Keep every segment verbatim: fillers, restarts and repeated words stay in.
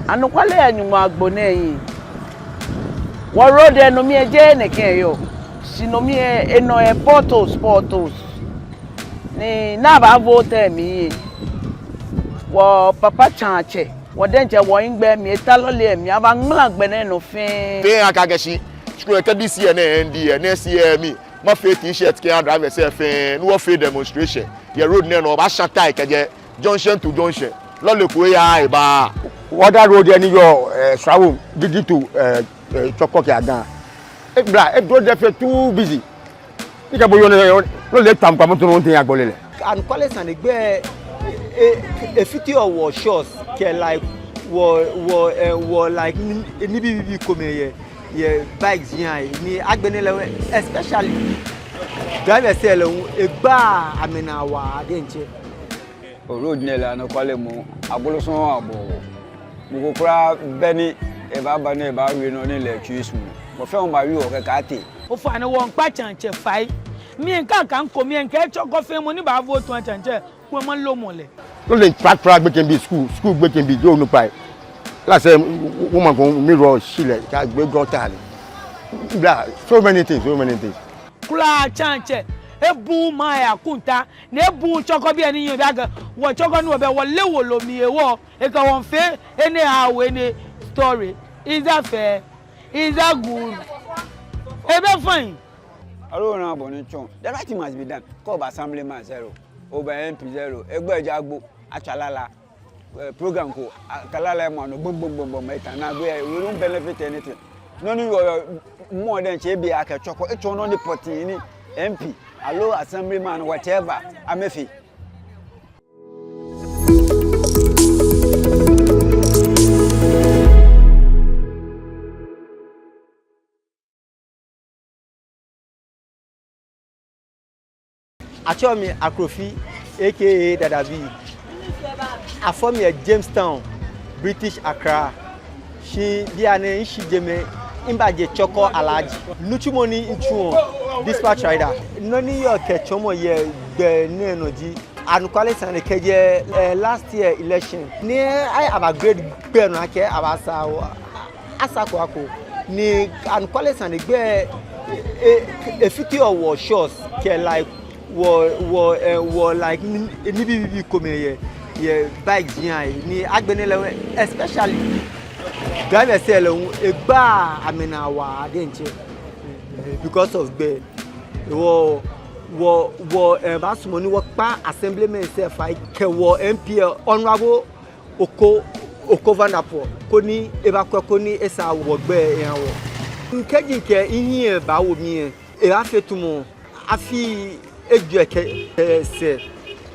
Anɔkwale yɛ Nyɔŋmɔ agbo nɛɛ hiɛ. Wɔ road lɛ, no mli lɛ jeee nɛkɛ eyɔɔ. Shi no mli lɛ enɔ yɛ potholes, potholes. Ni ni abaavote mli lɛ, wɔ papa Tsaatsɛ, wɔ diɛŋtsɛ wɔhiŋmɛi lɛ, eta lɔle lɛ mli, abaŋmala gbɛ nɛɛ nɔ fɛɛ. Te aka akɛ shi, shi kɛ this year nɛɛ, end year, next year mli, mafee T-shirt kɛha drivers lɛ fɛɛ, ni wɔfee demonstration yɛ road nɛɛ nɔ, wɔbaasha tyre kɛjɛ junction to junction. Lɔle ko eyaaa ebaaa. Wɔda road lɛ ni yɔɔ, eh, Shrawom, Gigito, eh, eh, Chorkor kɛya Ga. Eh, bra, eh, road lɛ fee too busy. Ni kɛ bo yɔɔ nɛɛ, lɔle tamɔ kpamɔ tɔnɔ, te yaa gbɔ lɛ lɛ. Anɔkwale sane, gbɛ lɛ, e, efiteɔ wɔ shops kɛ, like, wɔ, wɔ, eh, wɔ, like, ni, nibii bibii komɛi yɛ, yɛ bikes lɛ ahe. Ni agbɛnɛ lɛ, especially drivers lɛ, egbaa amɛnaa waa diɛŋtsɛ. O, road nɛɛ lɛ, anɔkwale moŋ, agbo lɛ sɔŋŋ abɔ wɔ. Mɔ ko kwraa bɛ ni ebaaba ni ebaawie nɔ ni lɛ etsui sumɔɔ. Mɔ fɛɛ mɔ baawie wɔ kɛkɛ atee. Ofainɛ wɔmiikpa Tsaatsɛ fai. Mi lɛ mikɛɛ akɛ ŋkɔ mi lɛ mikɛɛ Chorkor fɛɛ mɔ ni baavote Tsaatsɛ, kwɛ malomɔ lɛ. Lɔle kpakpa gbekɛbii, school, school gbekɛbii, jeee onukpai. Last time, wo, wo, woman ko, mi rɔ shi lɛ, kɛgbe gutter lɛ. Bra, so many things, so many things. Kwraa Tsaatsɛ ebuuu maŋ lɛ akɔntaa, ni ebuuu Chorkor bii ni yɔɔ biɛ akɛ, wɔ Chorkor ni wɔbɛ, wɔleee wolo mli hewɔ, ekɛ wɔ miifee anyhow, any story. Is that fair? Is that good? Ebɛ fine. Aloo, ona bɔ ni etsɔ. The right thing must be done. Kɛ oba assemblyman, zero. Oba M P, zero. Egbɛ lɛ ja agbo, atswa lala. Eh, program ko, a, kɛ lala lɛ ma nɔ, bum, bum, bum, bum, eta na gbɛ, we don't benefit anything. Nɔ ni yɔɔ, yɔɔ, mɔ diɛŋtsɛ ebi akɛ Chorkor, etsɔ nɔ ni pɔtɛɛ ni M P, aloo assemblyman, whatever, amɛfee. Atsɛɔ mi Akrofi, A K A Dadabi. Afɔ mi yɛ Jamestown, British Accra. Shi bianɛ mishi jɛmɛ, mibaje Chorkor Alhaji. Nitsumɔ ni mitsuɔ, dispatch rider. Nɔ ni yɔɔ kɛtsɔɔmɔ yɛ gbɛ nɛɛ nɔ ji, anɔkwale sane, kɛjɛ, eh, last year election, ni a, aba grade gbɛ nɔ akɛ abasaa wɔ. Asako ako. Ni anɔkwale sane, gbɛ lɛ, e, e, efiteɔ wɔ shops kɛ, like, wɔ, wɔ, eh, wɔ, like, ni, nibii bibii komɛi yɛ, yɛ bikes lɛ ahe. Ni agbɛnɛ lɛ, especially drivers lɛ, egbaa amɛnaa waa diɛŋtsɛ. Eh, because of gbɛ lɛ, wɔ, wɔ, wɔ, eh, baasumɔ ni wɔkpa assemblyman lɛ fai kɛ wɔ M P lɛ, Honorable Oko, Oko Vanderpuye, koni ebakwɛ koni esaa wɔ gbɛ lɛ eha wɔ. Kɛji mikɛ mihiɛ baawo mli lɛ, ebaafee tamɔ afii ejwɛ kɛ, kɛ sɛɛ,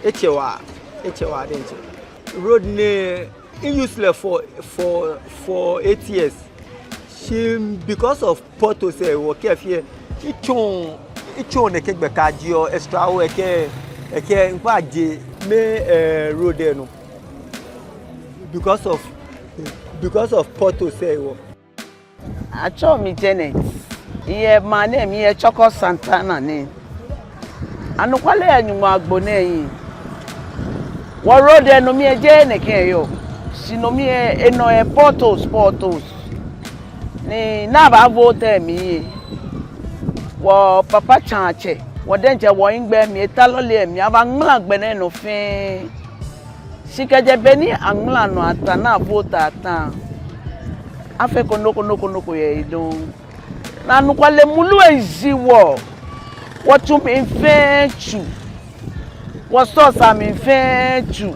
etsɛ waa, etsɛ waa diɛŋtsɛ. Road nɛɛ, mi-use lɛ for, for, for eight years. Shi because of potholes lɛ, wɔkɛ fee, mitsɔɔ, mitsɔɔ nɛkɛ gbɛ kɛjɛɔ Extra World kɛ, kɛ mikpa je mɛi, eh, road lɛ nɔ. Because of, because of potholes lɛ hewɔ. Atsɛɔ mi Janet. Miyɛ maŋ nɛɛ mli, miyɛ Chorkor Santana nɛɛ. Anɔkwale yɛ Nyɔŋmɔ agbo nɛɛ hiɛ. Wɔ road lɛ, no mli lɛ jeee nɛkɛ eyɔɔ. Shi no mli lɛ enɔ yɛ potholes, potholes. Ni ni abaavote mli lɛ, wɔ papa Tsaatsɛ, wɔ diɛŋtsɛ wɔhiŋmɛi lɛ, eta lɔle lɛ mli, abaŋmala gbɛ nɛɛ nɔ fɛɛ. Shi kɛjɛ be ni aŋmala nɔ ata ni avote ata, afeko nɔ ko nɔ ko nɔ ko yɛ he dɔŋŋ. Ni anɔkwale mulu lɛ eji wɔ, wɔtsu mli fɛɛ tsu, wɔ stores amli fɛɛ tsu.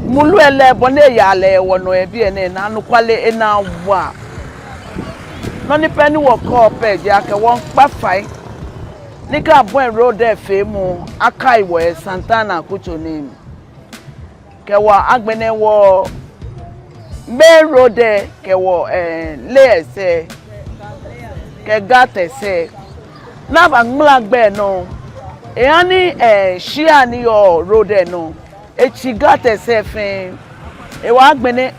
Mulu lɛ lɛ, bɔ ni eyaa lɛ yɛ wɔnɔ yɛ biɛ nɛɛ, ni anɔkwale enaa wa. Nɔ ni pɛ ni wɔkɛɔ pɛ ji akɛ wɔmiikpa fai ni kɛ abɔi road lɛ feemɔ, akai wɔ yɛ Santana akutso nɛɛ mli. Kɛ wɔ agbɛnɛ wɔ main road lɛ, kɛ wɔ, eh, lanes lɛ, kɛ gutters lɛ, ni abaŋmala gbɛ nɔ. Eha ni, eh, shia ni yɔɔ road lɛ nɔ, etsi gutters lɛ fɛɛ. Ehewɔ agbɛnɛ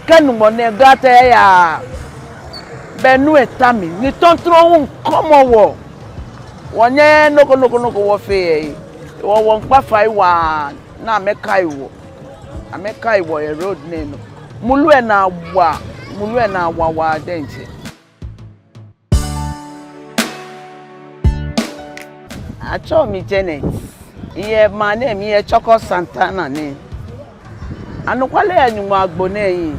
kɛ nugbɔ nɛɛ gutter lɛ yaa, bɛ nu eta mli, ni tɔntrɔ hu miikɔmɔ wɔ. Wɔnyɛɛɛ nɔ ko nɔ ko nɔ ko wɔfee yɛ he. Ehewɔ wɔmiikpa fai waa ni amɛkai wɔ. Amɛkai wɔ yɛ road nɛɛ nɔ. Mulu lɛ naa wa, mulu lɛ naa wa waa diɛŋtsɛ. Atsɛɔ mi Janet. Miyɛ maŋ nɛɛ mli, miyɛ Chorkor Santana nɛɛ. Anɔkwale lɛ, Nyɔŋmɔ agbo nɛɛ eyi.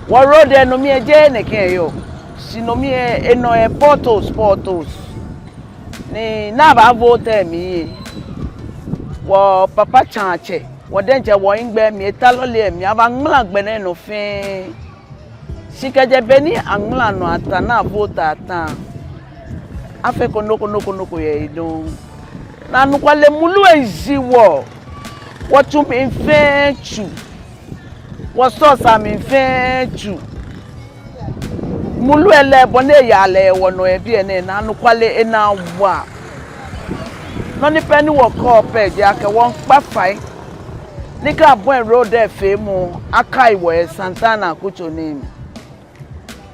Wɔ road lɛ, no mli lɛ jeee nɛkɛ eyɔɔ. Shi no mli lɛ enɔ lɛ potholes, potholes. Ni ni abaa vote lɛ mli lɛ, wɔ papa tsɛŋ atsɛ, wɔ diɛŋtsɛ wɔhiŋmɛi lɛ mli, eta lɔle lɛ mli, abaŋmala gbɛ nɛɛ nɔ fɛɛ. Shi kɛjɛ be ni aŋmala nɔ ata ni avote ata, afeko noko noko noko yɛ he dɔŋŋ. Ni anɔkwale mulu lɛ eji wɔ, wɔtsu mli fɛɛ tsu, wɔ stores amli fɛɛ tsu. Mulu lɛ lɛ bɔ ni eyaa lɛ yɛ wɔnɔ yɛ biɛ nɛɛ, ni anɔkwale enaa wa. Nɔ ni pɛ ni wɔkɛɔ pɛ ji akɛ wɔmiikpa fai ni kɛ abɔi road lɛ feemɔ, akai wɔ yɛ Santana akutso nɛɛ mli.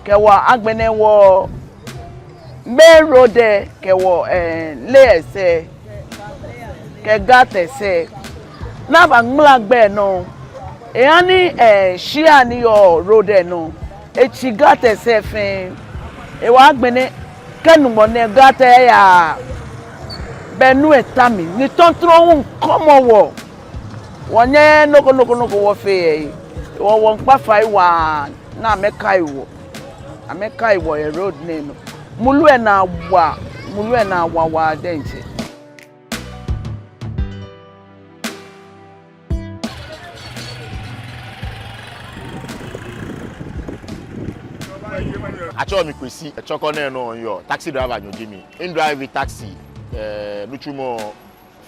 Kɛ wɔ agbɛnɛ wɔ main road lɛ kɛ wɔ, eh, layers lɛ kɛ gutters lɛ, ni abaŋmala gbɛ nɔ. Eha ni, eh, shia ni yɔɔ road lɛ nɔ, etsi gutters lɛ fɛɛ. Hewɔ agbɛnɛ kɛ nugbɔ nɛɛ gutter lɛ yaa, bɛ nu eta mli, ni tɔntrɔ hu miikɔmɔ wɔ. Wɔnyɛɛɛ noko noko noko wɔfee yɛ he. Hewɔ wɔmiikpa fai waa ni amɛkai wɔ. Amɛkai wɔ yɛ road nɛɛ nɔ. Mulu lɛ naa wa, mulu lɛ naa wa waa diɛŋtsɛ. Atsɛɔ mi Kwesi, Chorkor nɛɛ nɔ miyɔɔ, taxi drivernyo ji mi. Midrive taxi, eh, nitsumɔ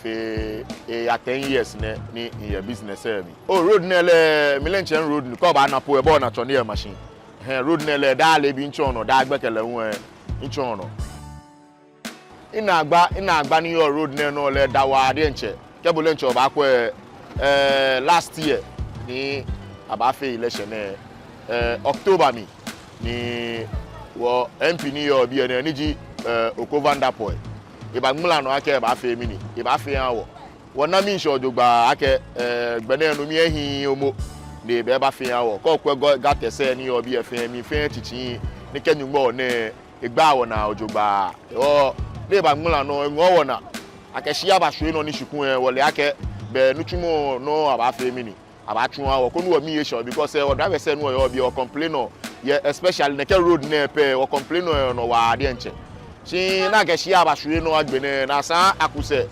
fe, eh, ya ten years nɛ ni miyɛ business lɛ mli. Oh, road nɛɛ lɛ, mi lɛ mitsɛ road nɛɛ, kɛ obaana po lɛ, bo onaa tsɔ ni yɛ machine. Hɛɛ, road nɛɛ lɛ, daa leebi mitsɔ nɔ, daa gbɛkɛ lɛ hu lɛ, mitsɔ nɔ. Minaagba, minaagba ni yɔɔ road nɛɛ nɔ lɛ da waa diɛŋtsɛ. Kɛ bo lɛ mitsɛ obaakwɛ, eh, last year ni abaafee election nɛɛ, eh, October mli ni wɔ M P ni yɔɔ biɛ nɛɛ ni ji, eh, Oko Vanderpuye, ebaŋmala nɔ akɛ ebaafee mɛni, ebaafee eha wɔ. Wɔna miishɛɛ jogbaŋŋ akɛ, eh, gbɛ nɛɛ nɔ mli ehiii momo. Ni ebɛ ebaafee eha wɔ. Kɛ okwɛ gutters lɛ ni yɔɔ biɛ fɛɛ, mli fɛɛ tsitsi, ni kɛ Nyɔŋmɔ nɛɛ egbaa wɔnaa jogbaŋŋ. Hewɔ ni ebaŋmala nɔ, eŋɔɔ wɔnaa akɛ shia bashwie nɔ ni shikuu lɛ, wɔle akɛ bɛ nitsumɔ nɔ abaafee mɛni, abaatsu aha wɔ koni wɔmii ashɛ, because, eh, wɔ drivers lɛ ni wɔyɔɔ biɛ, wɔ complain-ɔ yɛ, especially nɛkɛ road nɛɛ pɛ, wɔ complain-ɔ yɛ nɔ waa diɛŋtsɛ. Shi ni akɛ shia bashwie nɔ agbɛnɛ, ni asaa aku sɛɛ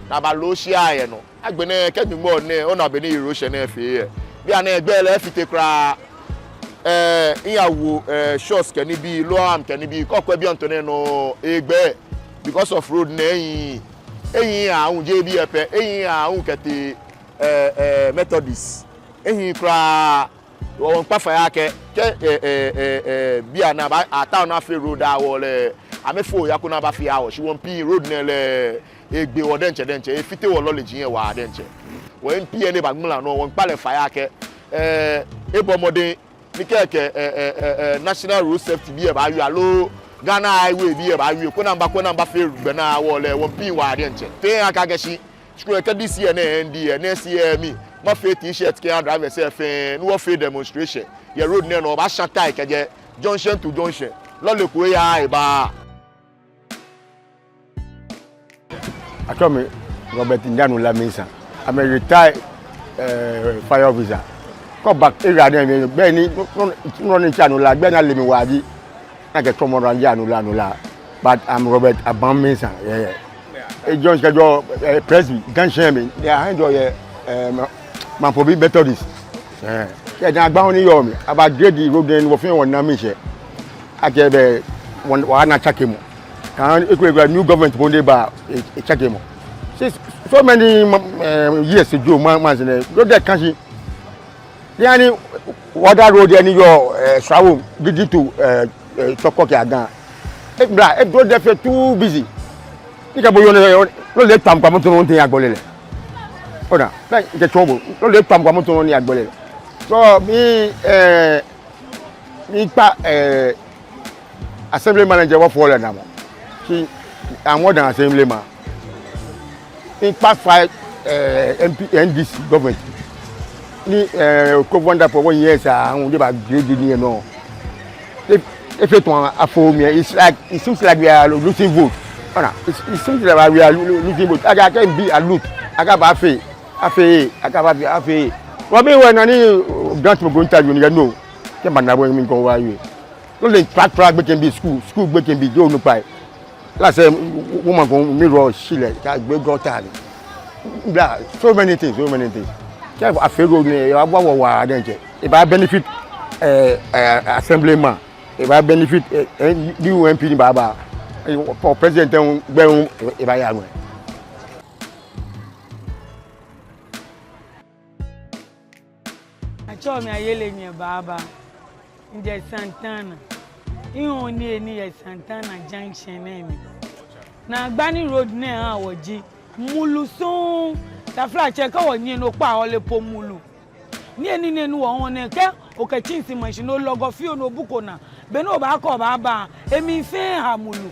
ni abalo shia lɛ nɔ. Agbɛnɛ kɛ Nyɔŋmɔ nɛɛ, ona bɔ ni eroshɛ nɛɛ fɛɛ yɛ. Bianɛ gbɛ lɛ efite kwraa. Eh, miyawo, eh, shops kɛ nibii, Lower Ham kɛ nibii, kɛ okwɛ biɛ ŋtɔ nɛɛ nɔ, egbɛ. Because of road nɛɛ ehiii, ehiii aahu, jeee biɛ pɛ, ehiii aahu kɛtee, eh, eh, Methodist. Ehiii kwraa. Wɔmiikpa fai akɛ, kɛ, eh, eh, eh, eh, bianɛ abaa, a town afee road aha wɔ lɛ, amɛfee oya koni abafee aha wɔ. Shi wɔmpiii, road nɛɛ lɛ egbe wɔ diɛŋtsɛ diɛŋtsɛ, efite wɔ lɔle jin yɛ waa diɛŋtsɛ. Wɔ M P lɛ ni ebaŋmala nɔ, wɔmiikpa lɛ fai akɛ, eh, ebɔ mɔdɛŋ ni kɛ, kɛ, eh, eh, eh, eh, National Road Safety bii lɛ baawie aloo Ghana Highway bii lɛ baawie, koni amɛba, koni amɛbafee gbɛ nɛɛ aha wɔ lɛ, wɔmpiii waa diɛŋtsɛ. Te akakɛɛ shi, shi kulɛ kɛ this year nɛɛ end lɛ, next year mli, mafee T-shirt kɛha drivers lɛ fɛɛ, ni wɔfee demonstration yɛ road nɛɛ nɔ, wɔbaashã tyre kɛjɛ junction to junction. Lɔle ko eyaaa ebaaa. Atsɛɔ mi Robert Njanula Mensah. I'm a retired, eh, fire officer. Kɛ oba area nɛɛ mli, gbɛi ni, nɔ, nɔ, nɔ ni atsɛɔ anula, gbɛi ni ale mi waa ji, ni akɛtsɛɔ mi Njanula, Nula. But I'm Robert Abam Mensah. Yeah, yeah. Eh, John Kɛjɔ, eh, Presby, Ganshɛn mli. They are handle yɛ, eh, Ma-, Mamprobi Methodist. Eh. Kɛ naagba hu ni yɔɔ mli, abaa grade road nɛɛ ni wɔfɛɛ wɔna miishɛɛ. Akɛ bɛ wɔ, wɔna tsakemɔ. Kan ekolɛ, ekolɛ new government po ni ba, e, e tsakemɔ. Since so many, eh, years ago, ma, ma sɛɛ nɛɛ, road lɛ ka shi. Ni ani other road lɛ ni yɔɔ, eh, Srawo, Gidi to, eh, eh, Chorkor kɛ Agan. Eh, bra, eh, road lɛ fee too busy. Ni kɛ bo yɔɔ nɛɛ, lɔle etɔ amɛ kpa moto nɔ ni agbele lɛ. Ona, ni kɛ tsɔ bo, lɔle etɔ amɛ kpa moto nɔ ni agbele lɛ. So, mi, eh, miikpa, eh, assemblyman lɛ, jeee wɔfɔlɔ lɛ namɔ. Shi, I'm more than assemblyman. Miikpa fai, eh, M P, N D C government. Ni, eh, ko wonder for one year, sir, and they ba grade ni, you know. If, if it one, a for me, it's like, it seems like we are losing vote. Ona, it's, it seems like we are lo-, lo-, losing vote. Akɛ, akɛ bi a loot. Akɛ ba fee, a fee, akɛ ba fee, a fee. Wa mi wɛ nani grant mo go interview ni, you know. Kɛ ma na wɛ mi go wa yi. No le tra tra gbekɛbii school, school gbekɛbii, je onukpai. Last time, woman ko mi rɔ shi lɛ, kɛ gbɛ gutter ni. Bla, so many things, so many things. Kɛ a fee road nɛɛ, e ba wa wa diɛŋtsɛ. E ba benefit, eh, eh, assemblyman. E ba benefit, eh, eh, new M P ni ba ba. Eh, for president, eh, gbɛ, eh, e ba ya ŋwɛi. Atsɛɔ mi Ayele Nyɛ Baaba. Mijɛ Santana. Mihɔɔ niyenii yɛ Santana Junction nɛɛ mli. Naagba ni road nɛɛ ha wɔ ji mulu sɔŋŋ. Taflatsɛ, kɛ wɔnyiɛ nɔ kpaa ole po mulu. Niyenii nɛɛ ni wɔhɔɔ nɛɛ, kɛ okɛ tsɛnsi ma shi ni olɔgɔ fioo ni obuko naa, be ni obaakɔ obaaba, emli fɛɛ ha mulu.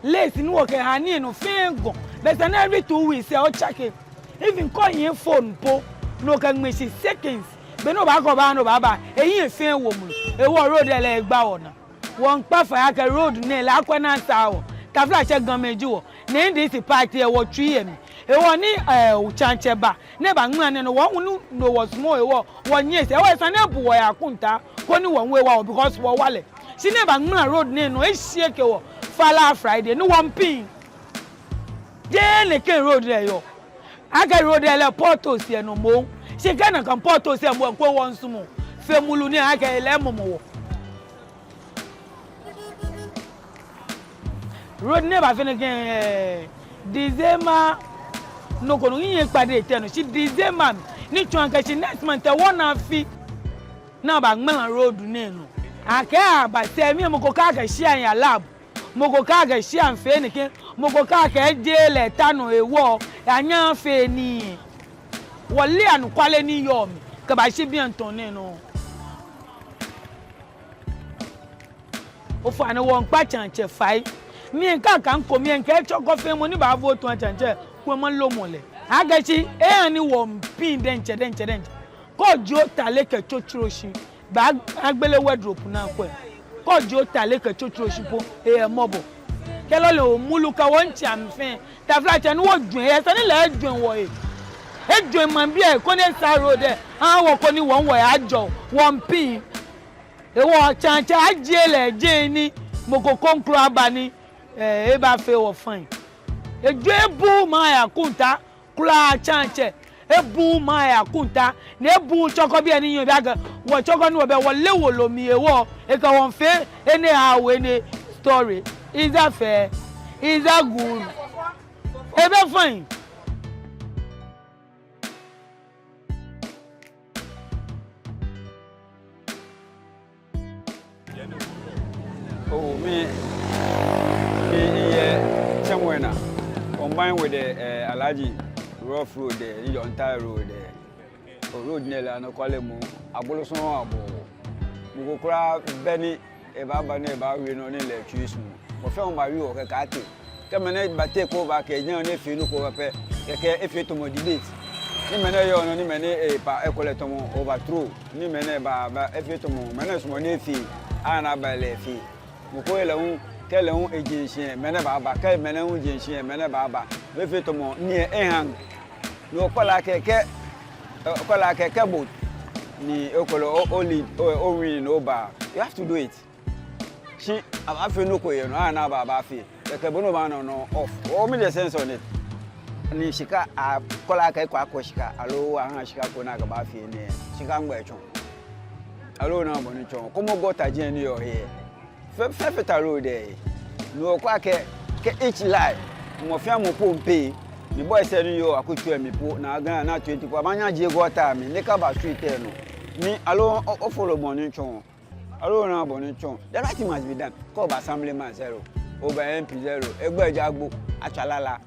Lace ni wɔkɛhaa nii nɔ fɛɛ gɔ. Be sane every two weeks lɛ otsake. Even kɛ ohiɛ phone po, ni okɛŋmɛ shi seconds. Be ni obaakɔ obaaba ni obaaba, ehiɛ fɛɛ wo mulu. Hewɔ road lɛ egba wɔnaa. Wɔmiikpa fai akɛ road nɛɛ lɛ akwɛ ni asaa wɔ. Taflatsɛ, Gamɛi ji wɔ. Ni N D C party lɛ wɔtsui yɛ mli. Hewɔ ni, eh, Tsantsɛ ba ni ebaŋmala nii nɔ, wɔhu ni no wɔsumɔɔ hewɔ wɔnyiɛ sɛɛ. Hewɔ esa ni ebu wɔ yɛ akɔntaa koni wɔhu ewa wɔ, because wɔwa lɛ. Shi ni ebaŋmala road nɛɛ nɔ, eshi ekɛ wɔ falaa Friday ni wɔmiipiŋ. Jeee nɛkɛ road lɛ yɔɔ. Akɛ road lɛ potholes yɛ nɔ moŋ. Shi kɛ nakai potholes yɛ moŋ, kwɛ wɔmiisumɔ fe mulu nɛɛ akɛ ele mɔmɔ wɔ. Road nɛɛ baafee nɛkɛ, eh, December, nɔ ko nɔ, minyɛ mikpa date nɔ, shi December, ni tsɔɔ akɛ shi next month lɛ wɔnaa afi ni abaŋmala road nɛɛ nɔ. Akɛ aba sɛɛ mli lɛ mɔ ko kɛɛ akɛ shia miiya lab, mɔ ko kɛɛ akɛ shia miifee nɛkɛ, mɔ ko kɛɛ akɛ jeee lɛ ta nɔ hewɔ, enyɛɛɛ afee nii. Wɔle anɔkwale ni yɔɔ mli kɛbashi bianɛ tɔŋŋ nɛɛ nɔ. Ofainɛ wɔmiikpa Tsantsɛ fai. Miikɛɛ akɛ ŋkɔ miikɛɛ Chorkor fɛɛ, mɔ ni baavote Tsantsɛ, kwɛ malomɔ lɛ. Akɛ shi eha ni wɔmiipiŋ diɛŋtsɛ, diɛŋtsɛ, diɛŋtsɛ. Kɛ ojie otale kɛtsotsoro shi, baagbele wardrobe naa kwɛ. Kɛ ojie otale kɛtsotsoro shi po, eyɛ mɔbɔ. Kɛ lɔle omulu kɛ wɔŋtsɛ amɛfɛɛ. Taflatsɛ, ni wɔjwɛŋ, esa ni lɛ ejwɛŋ wɔhe. Ejwɛŋ maŋbii lɛ koni esaa road lɛ aha wɔ koni wɔŋ wɔhe ajɔ, wɔmiipiŋ. Hewɔ Tsantsɛ ajie lɛ jɛi ni mɔ ko kroko aba ni, eh, ebaafee wɔ fine. Ejwɛŋ ebuuu maŋ lɛ akɔntaa kwraa, Tsantsɛ. Ebuuu maŋ lɛ akɔntaa, ni ebuuu Chorkor bii lɛ ni yɔɔ biɛ akɛ wɔ Chorkor ni wɔbɛ, wɔle wolo mli hewɔ ekɛ wɔ miifee anyhow, any story. Is that fair? Is that good? Ebɛ fine. Oh, me, me, yeah, somewhere now. Combined with the, uh, Alhaji rough road there, the entire road there. Oh, road nɛɛ lɛ anɔkwale moŋ, agbolo sɔŋŋ abɔ. Mɔ ko kwraa bɛ ni ebaaba ni ebaawie nɔ ni lɛ etsui sumɔɔ. Mɔ fɛɛ mɔ baawie wɔ kɛkɛ ate. Kɛ mɛi nɛɛ ba take over kɛ nyɛ ni efee nɔ ko pɛ, kɛkɛ efee tamɔ debate. Ni mɛi nɛɛ yɔɔ nɔ ni mɛi nɛɛ, eh, ba ekolɛ tamɔ overthrow. Ni mɛi nɛɛ ba, ba efee tamɔ mɛi nɛɛ sumɔɔ ni efee. Ana ba lɛ efee. Mɔ ko yɛ lɛ hu, kɛ lɛ hu eje shishi, mɛi nɛɛ baaba. Kɛ mɛi nɛɛ hu je shishi, mɛi nɛɛ baaba. Efee tamɔ ni ehaŋ. No kɔla kɛkɛ, eh, kɔla kɛkɛ bo. Ni ekolɛ o, o lead, o, o win, no ba. You have to do it. Shi abaafee nɔ ko yɛ nɔ, ana abaafee. Kɛkɛ bo nɔ obaana nɔ off. Oh, me the sense on it. Ni shika, akɔla kɛ ko akɔ shika, aloo aha shika ko ni akɛbaafee nɛɛ. Shika ŋgbɛ tsɔ. Aloo ona bɔ ni tsɔ. Kɔmɔ gutter jɛi ni yɔɔ he. Fɛɛ, fɛɛ, fɛɛ ta road lɛ. No kɔ akɛ, kɛ each line. Mɔ fɛɛ mɔ po miipay. Ni boys ni yɔɔ akutso lɛ mli po, ni Ghana twenty po. Abaanyɛ ajie gutter mli, ni kaba street lɛ nɔ. Ni aloo o, o follow bɔ ni tsɔ. Aloo ona bɔ ni tsɔ. The right thing must be done. Kɛ oba assemblyman zero, oba M P zero, egbɛ ja gbo, atswa lala.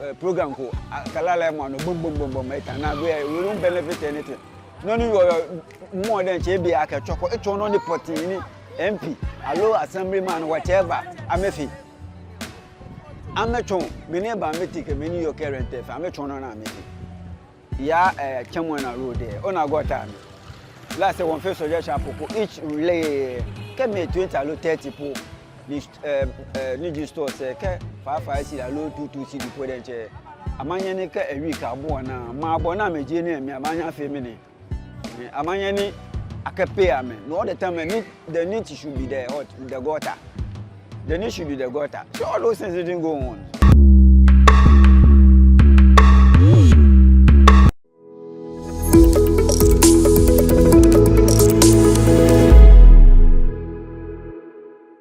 Eh, program ko, a, kɛ lala ma nɔ, bum, bum, bum, bum, eta na gbe, we don't benefit anything. Nɔ ni yɔɔ, yɔɔ, mɔ diɛŋtsɛ ebi akɛ Chorkor, etsɔ nɔ ni pɔtɛɛ ni M P, aloo assemblyman, whatever, amɛfee. Amɛtsɔ, mɛi ni ba meeting kɛ mɛi ni yɔɔ current fɛɛ, amɛtsɔ nɔ ni amɛfee. Yaa, eh, Chemuenaa Road lɛ, ona gutter mli. Last lɛ wɔmiifee suggestion po ko, each lɛ, kɛ mɛi twenty aloo thirty po, ni, eh, eh, ni ji stores lɛ, kɛ five five cedi aloo two two cedi po diɛŋtsɛ, amɛnyɛ ni kɛ a week abɔ naa, mɛi abɔ naa amɛjie nii lɛ mli, amɛnyɛ afee mɛni? Eh, amɛnyɛ ni akɛ pay amɛ. No, all the time, eh, need, the need should be the what? The gutter. The need should be the gutter. So all those things didn't go on.